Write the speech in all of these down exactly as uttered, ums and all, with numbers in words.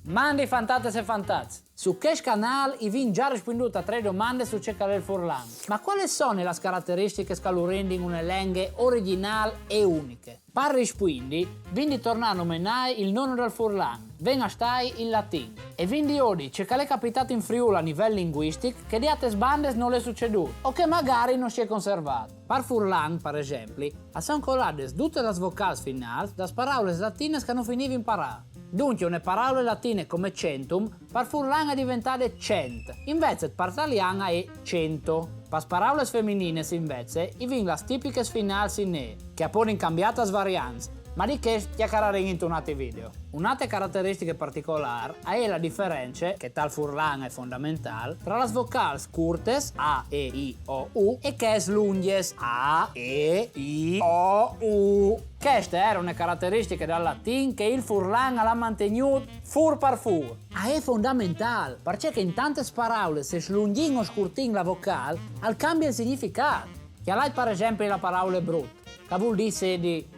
Mandi fantates e fantats! Su chest canâl i vin za rispuindût a trei domandes su ce che al è il furlan. Ma cuales sono las carateristiches che lu rendin une lenghe origjinâl e uniche? Par rispuindi, vin di tornâ a nomenâi il nono dal furlan, ven a stâi il latin. E vin di viodi ce che al è capitât in Friûl a nivel linguistic che di ates bandes nol è sucedût, o che magari no si è conservât. Par furlan, par esempli, a son colades dutis las vocâls finâls das paraules latinas che no finivin par a. Duncje, une paraule latine come centum par furlan e je deventade cent, invezit par talian e je cento. Pes paraules feminines invezit i vin las tipiches finâls in e, che a podin cambiâ tes variants, ma di chest cjacararìn intun altri video. Une altre carateristiche particolâr e je la diference, che tal furlan e je fondamentâl, tra las vocâls curtes, a, e, i, o, u, e chês lungjes, a, e, i, o, u. Cheste e jere une carateristiche dal latin che il furlan al à mantegnût fûr par fûr. E je fondamentâl, parcè che in tantes paraules, se slungjìn o scurtìn la vocâl, al cambie il significât. Cjalait par esempli la paraule brut, che al vûl dî sedi,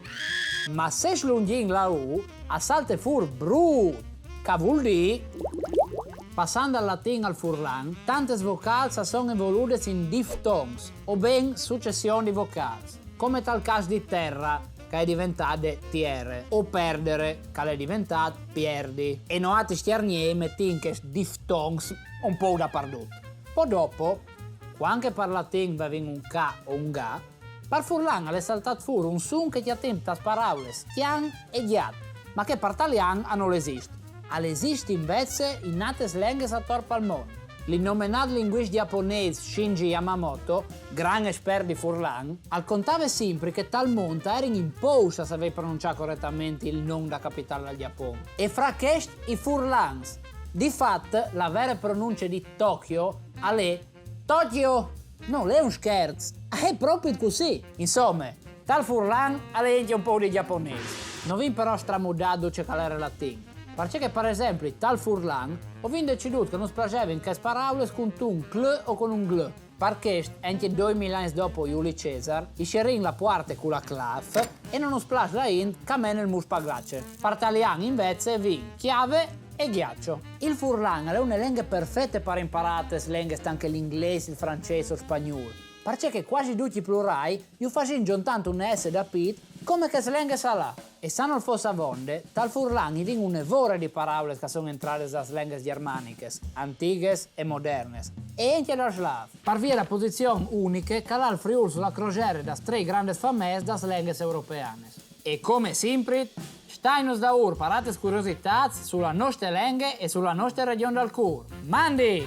ma se slungjìn la u, al salte fûr brût, che al vûl dî. Passant dal latin al furlan, tantes vocâls a son evoludes in diftons, o ben sucession di vocâls, come tal câs di terra, che e je deventade tiere, o perdere, che al è deventât pierdi. E noaltris cjargnei i metìn chescj diftons un pôc dapardut. Po dopo, cuant che par latin i vevin un ca o un ga, par furlan al è saltât fûr un sun che cjatìn tes paraules cjan e gjat, ma che par talian a nol esist. Al esist invezit in ates lenghes ator pal mont. L'innomenât linguist gjaponês Shinji Yamamoto, grant espert di furlan, al contave simpri che tal mont a jerin in pôcs a savê pronunciâ coretementri il non da capitâl dal Gjapon. E fra chescj i furlans. Di fat, la vere pronunce di Tokyo al è Tokyo! Nol è un scherç, e je propit cussì! Insome, tal furlan al è ancje un pôc di gjaponês. No vin però stramudât dut ce che al jere latin. Parcè che, par esempli, tal furlan o vin decidût che nus plasevin chês paraules cuntun cl o cun un gl. Par chest, ancje doi mil agns dopo Juli Cesar, i sierìn la puarte cu la claf e no nus plâs la int che e mene il mus pa glace. Par talian, invezit, vin chiave e ghiaccio. Il furlan al è une lenghe perfete par imparâ ates lenghes tant che l'inglês, il francês o il spagnûl, parcè che cuasi ducj i plurâi ju fasìn zontant une esse dapît, come chês lenghes là. E se nol fos avonde, tal furlan i vin une vore di paraules che a son jentrades das lenghes gjermaniches, antighes e modernes, e ancje dal slâf, par vie da posizion uniche che al à il Friûl su la crosere das trei grandes famees das lenghes europeanes. E come simpri, stainus daûr par ates curiositâts su la noste lenghe e su la noste regjon dal cûr. Mandi!